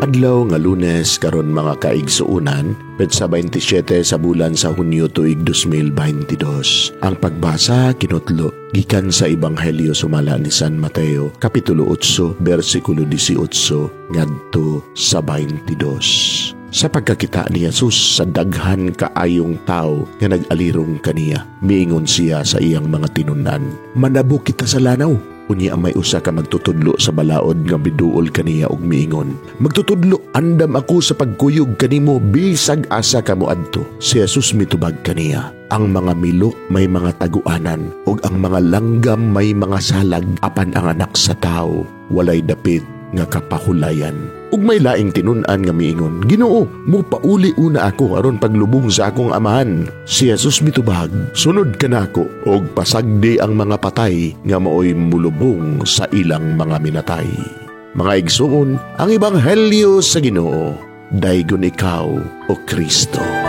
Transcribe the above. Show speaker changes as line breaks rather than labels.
Adlaw nga Lunes karon, mga kaigsuonan, petsa 27 sa bulan sa Hunyo, tuig 2022. Ang pagbasa kinutlo gikan sa Ebanghelyo sumala ni San Mateo, kapitulo 8, bersikulo 18 ngadto sa 22. Sa pagkakita ni Jesus sa daghan kaayong tao nga nag-alirong kaniya, miingon siya sa iyang mga tinun-an, "Manabok kita sa lanaw." Unya may usa ka magtutudlo sa balaod nga miduol kaniya og miingon, "Magtutudlo, andam ako sa pagkuyog kanimo bisag asa ka moadto." Si Jesus mitubag kaniya, "Ang mga milok may mga taguanan ug ang mga langgam may mga salag, apan ang Anak sa Tawo walay dapit nga kapahulayan." Ug may laing tinun-an nga miingon, "Ginoo, mupauli una ako aron paglubong sa akong amahan." Si Jesus mitubag, "Sunod ka nako ug pasagdi ang mga patay nga maoy mulubong sa ilang mga minatay." Mga igsuon, ang ebanghelyo sa Ginoo. Daygon ikaw, o Kristo.